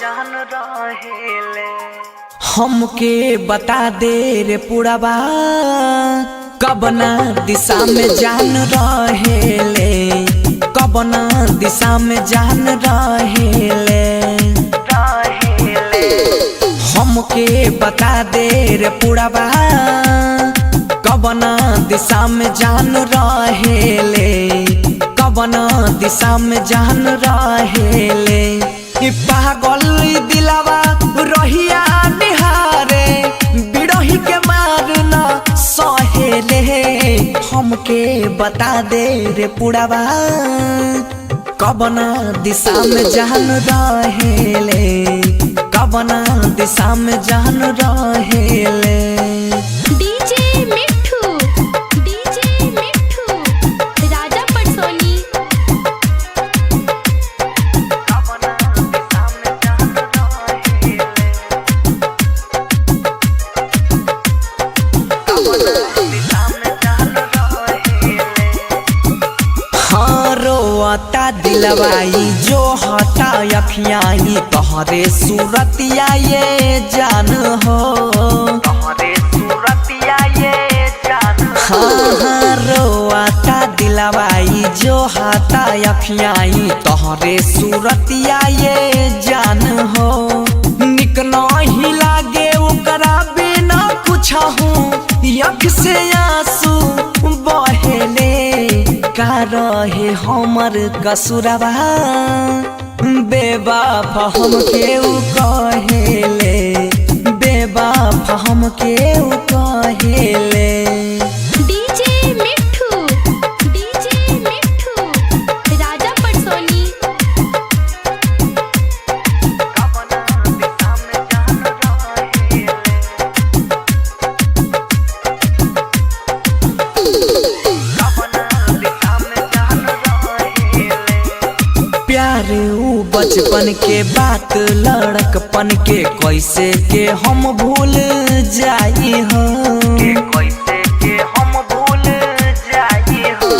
जान रहेले। हमके बता दे रे पुड़वा, कबना दिशा में जान रहेले, कबना दिशा में जान रहेले। रहेले। हमके बता दे रे पुड़वा, कबना दिशा में जान रहेले, कबना दिशा में जान रहेले। ई पागल दिलावा रहिया निहारे, बिरही के मारना सहेले। हमके बता दे रे पुड़वा, कबना दिशा में जान रहेले, कबना दिशा में जान रहेले। डीजे मिठू, डीजे मिठू, राजा पटसोनी। कबना दिशा में जान रहेले। कबना दिशा में जान रहेले। हाँ रोता दिलवाई जो हता अखियाई, तोहरे सूरतिया ये जान हो। तोहरे सूरतिया ये जान। हाँ हाँ रोता दिलवाई जो हता अखियाई, तोहरे सूरतिया ये जान हो। निक नहीं लागे ओकरा बिना कुछ हूँ, अख से आंसू बहेले। का रहे हमर कसुरवा, बेबाफ हमके उ कहेले, बेबाफ हमके उ कहेले। डीजे मिठू, डीजे मिठू, राजा पटसोनी। कबना दिशा में जान रहेले। कबना दिशा में जान रहेले। प्यार ऊ बचपन के बात लड़कपन के, कैसे के हम भूल जाई हो। के कैसे के हम भूल जाई हो।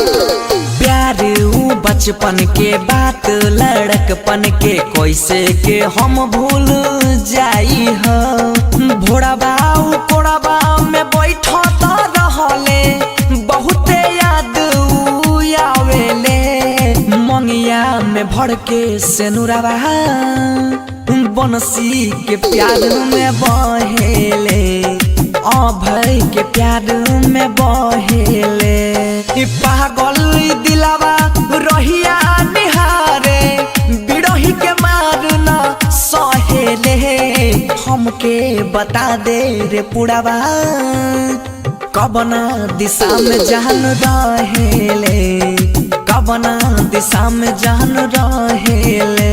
प्यार ऊ बचपन के बात लड़कपन के, कैसे के हम भूल जाई हो। भोड़ाबा ऊ कोड़ाबा में बैठ रहले, बहुते याद ऊ आवेले। मंगिया में भर के सेनुराबा, बनसी के प्यार में बहेले, अभय के प्यार में बहेले। ई पागल दिलावा रहिया निहारे, बिरही के मारना सहेले। हमके बता दे रे पुड़वा, कबना दिशा में जान रहेले, कबना दिशा में जान रहेले।